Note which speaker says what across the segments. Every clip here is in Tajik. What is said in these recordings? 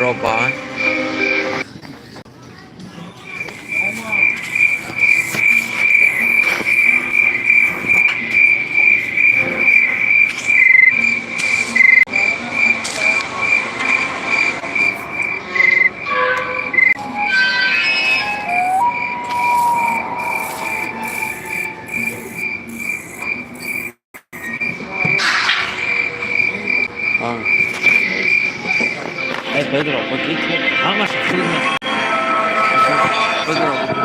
Speaker 1: Роба. Э, Педро, ҳамаша филм. Педро.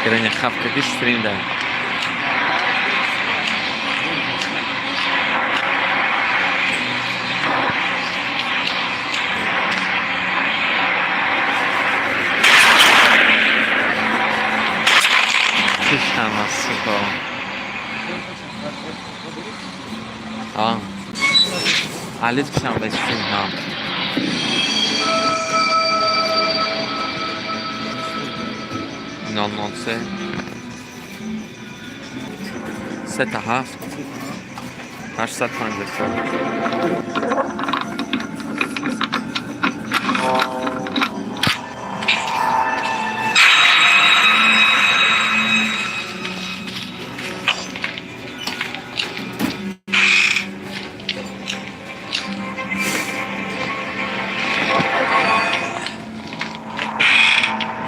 Speaker 1: Граня хавка ки стрим да. Чиштам сука. А. Алит кишам ба стрим ҳа. 003 3 تا 7 854.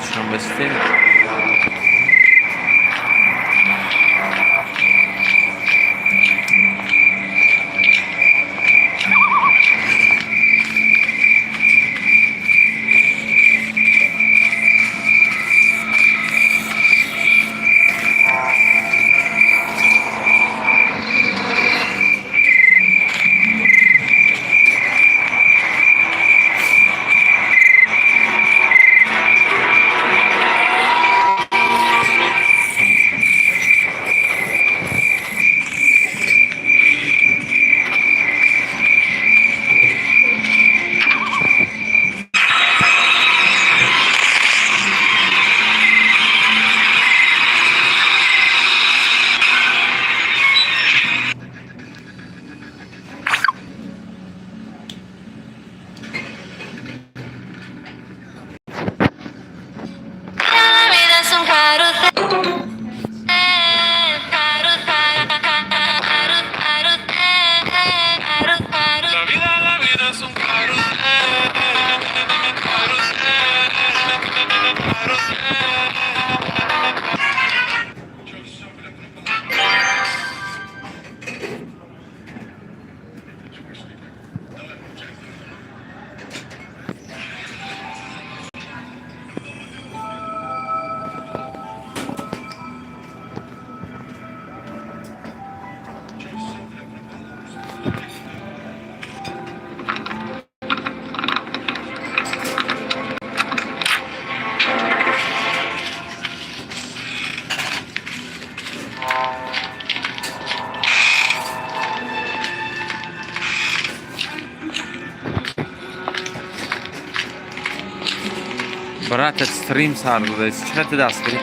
Speaker 1: Душанбе Сити. Брат, стрим сар додаи, чӣ хел дастгирӣ?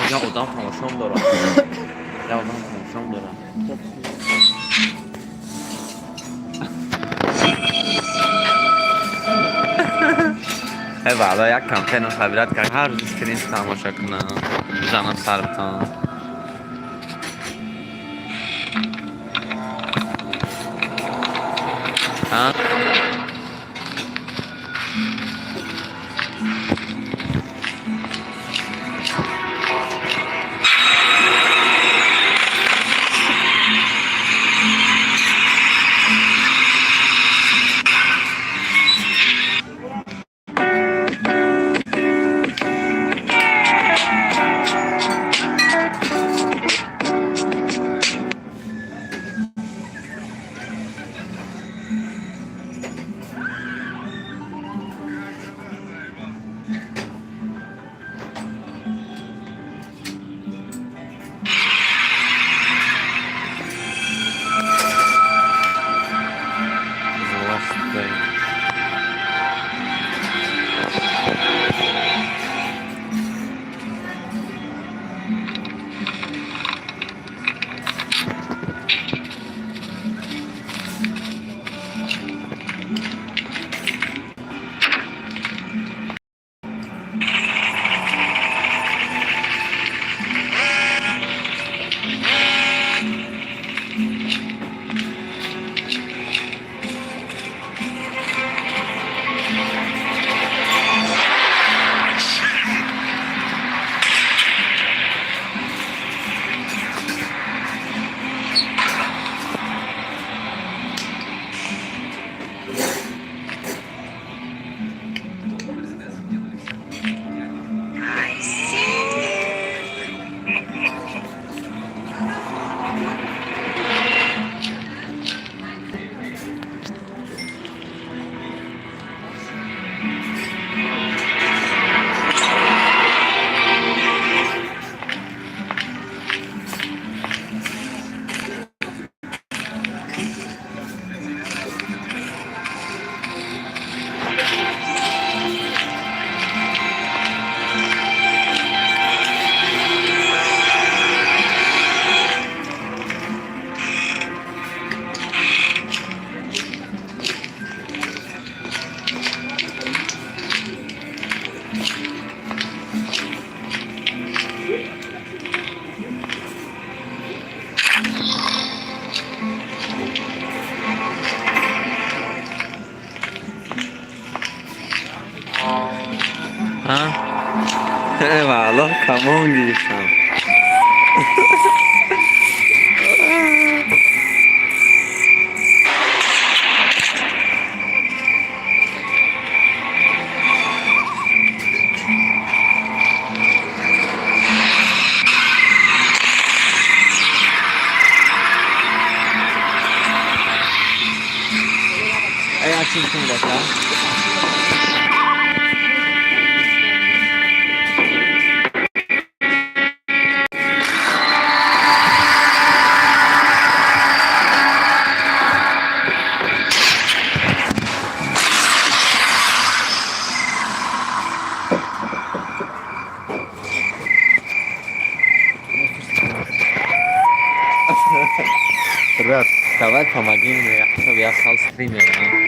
Speaker 1: Я одам тамошом дорам, я одам тамошом дорам. Э, валло, як контент хабират кард, ҳар рӯз стрим тамоша кунам, бизанам сарбтон. А? The last day. А? Валло, камон гирифтам. Эй, ачилсин баша. Брат, давай помоги мне, чтобы я стал стримером.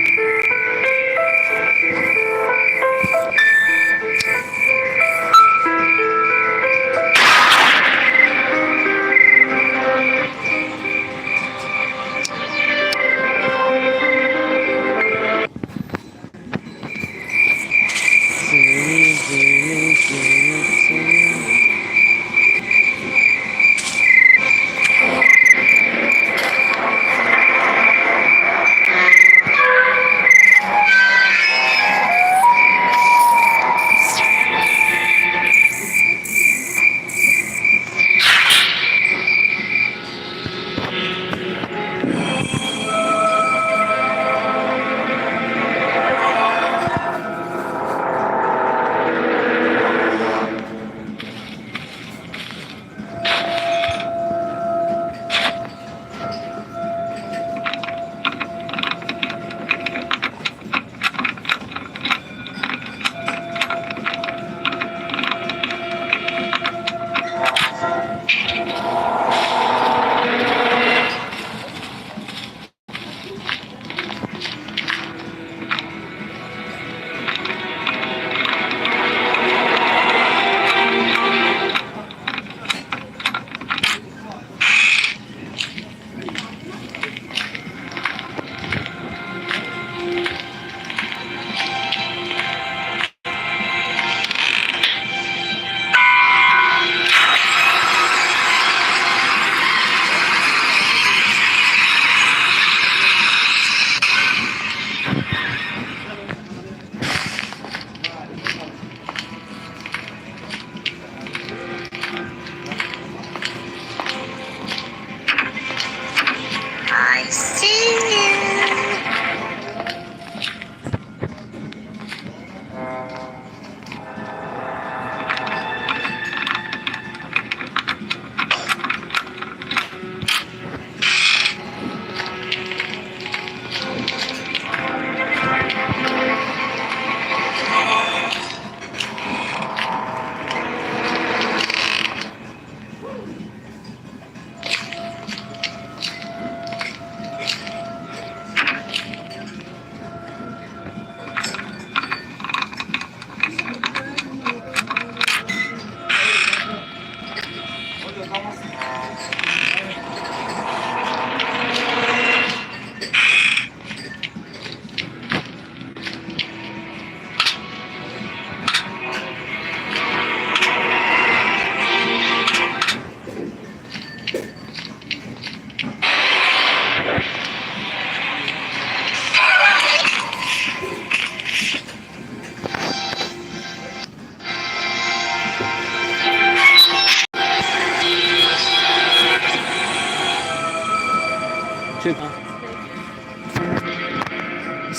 Speaker 1: Чӣ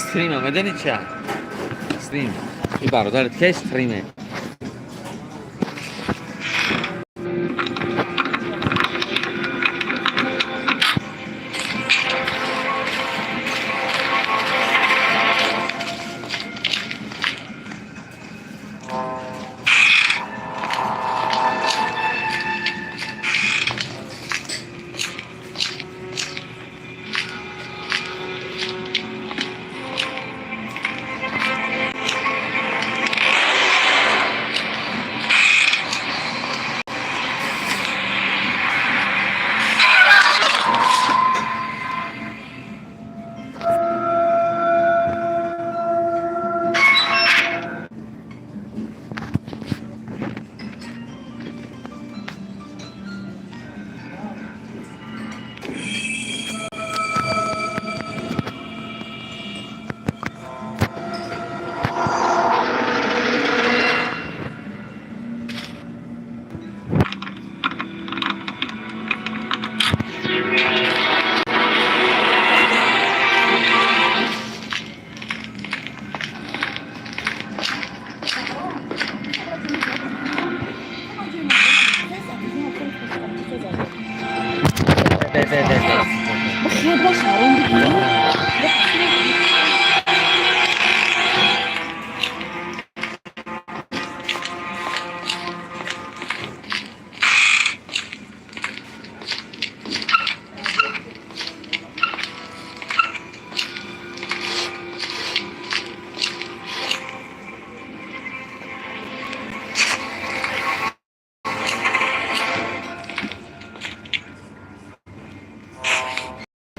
Speaker 1: стрима, медонӣ чи? Стрим и бародарат ке стриме.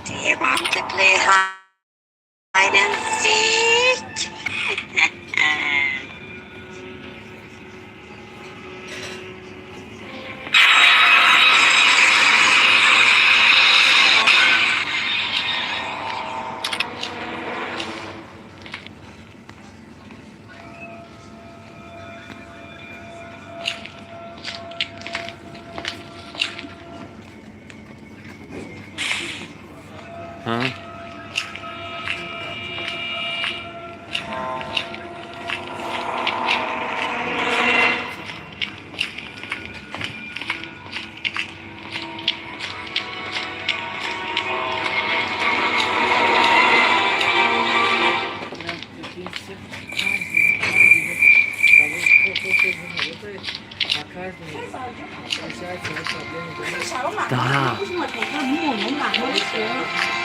Speaker 2: Do you want to play hide and seek?
Speaker 1: Ҳа? Да.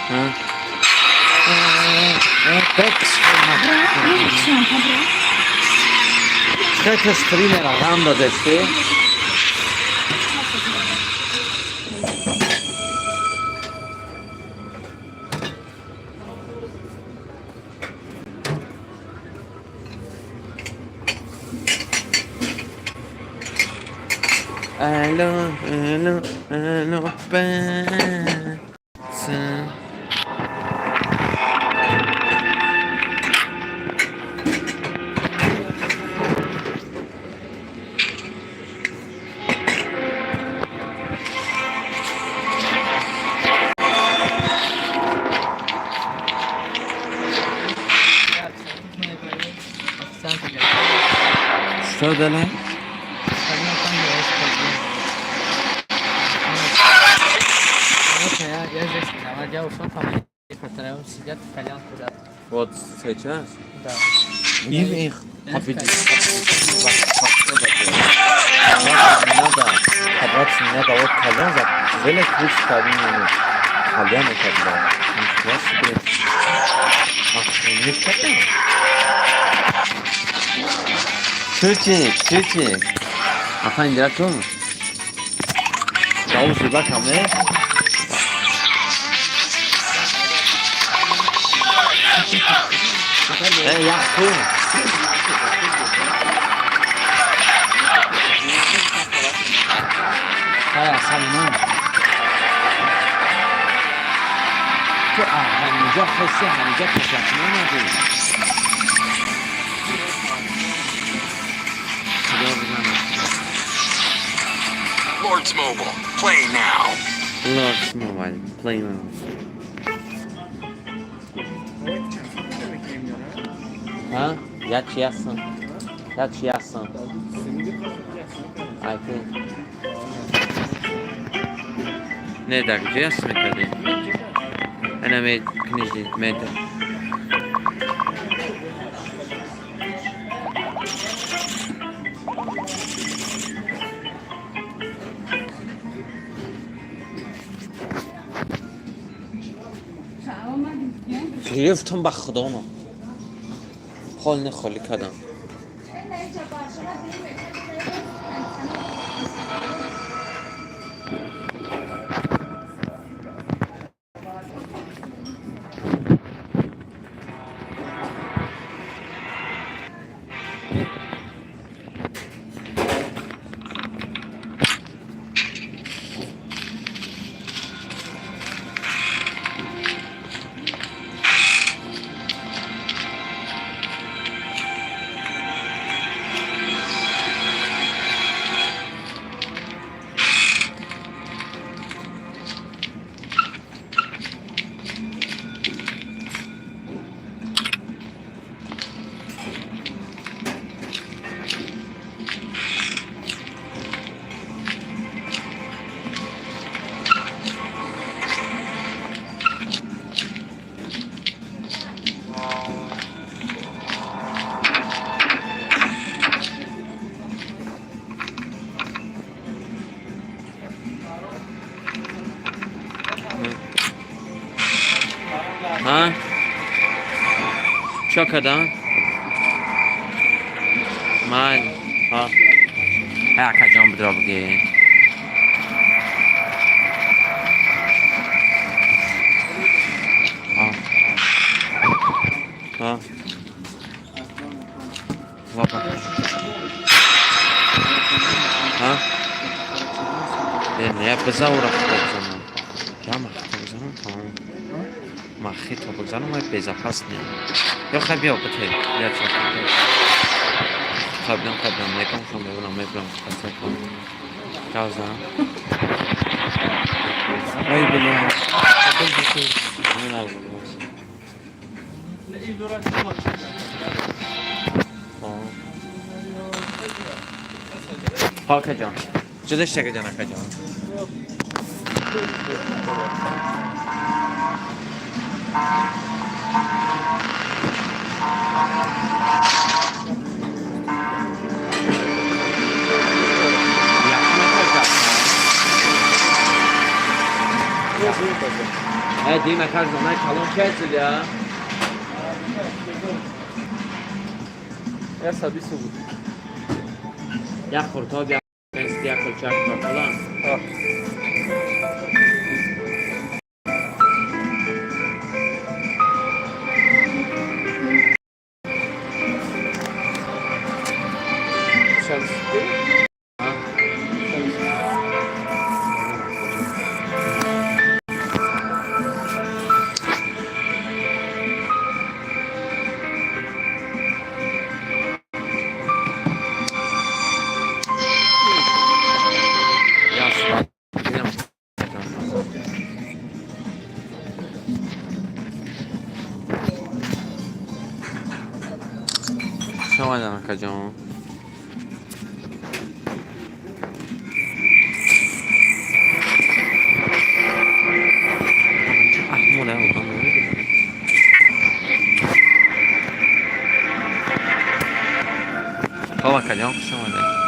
Speaker 1: Ҳа? Чӣ стримера ғам додести? Алло, алло, алло, пацан. Что дали?
Speaker 3: Я здесь виноват, я ушел, там они втроем сидят, кальян курят.
Speaker 1: Вот сейчас?
Speaker 3: Да.
Speaker 1: Им их
Speaker 3: победить.
Speaker 1: Надо, побраться не надо, вот кальян за велик лучше кальян, кальян это, бля. Нифига себе. Охренеть, кальян. Чучик, чучик. Афан, директор. Чао, сюда ко мне. Э, я хуй. Хая, Салман. Ту ҳаминҷо хести, ҳаминҷо пешак намадӣ. Худо бизанад.
Speaker 4: Lords Mobile. Play now.
Speaker 1: Lords Mobile. Play now. Ҳа, як чи ясам, як чи ясам. Айки не, дар куҷо яс мекардем? Ана книжни меда. Гирифтам, ба худоно, ҳол не, холӣ кардам. Ҳа, чо кардам ман? Ҳа, акаҷон, бидро бигӣ. Ҳа, ҳа, баба, ҳа, не, биза, ура хито бизанам, я махито бизанам, тамом, махито бизанам, ай безопас не. Ё хай, биё, бите, я чо қаблан қаблан мекам, шо мебинам, мебинам, гавзам. Ой, бля. Ҳамин. Ҳа, акаҷон, ҷудаш, акаҷон, акаҷон. Э, дима, каждый калон кесид я.
Speaker 3: Я сабису буд.
Speaker 1: Як хуртоб, як як кулчак калон.
Speaker 3: Шамс.
Speaker 1: Я дидам. Шомадан, акаҷон. Аҳмола одам намебинам. Хоб, акаҷон, хуш омадед.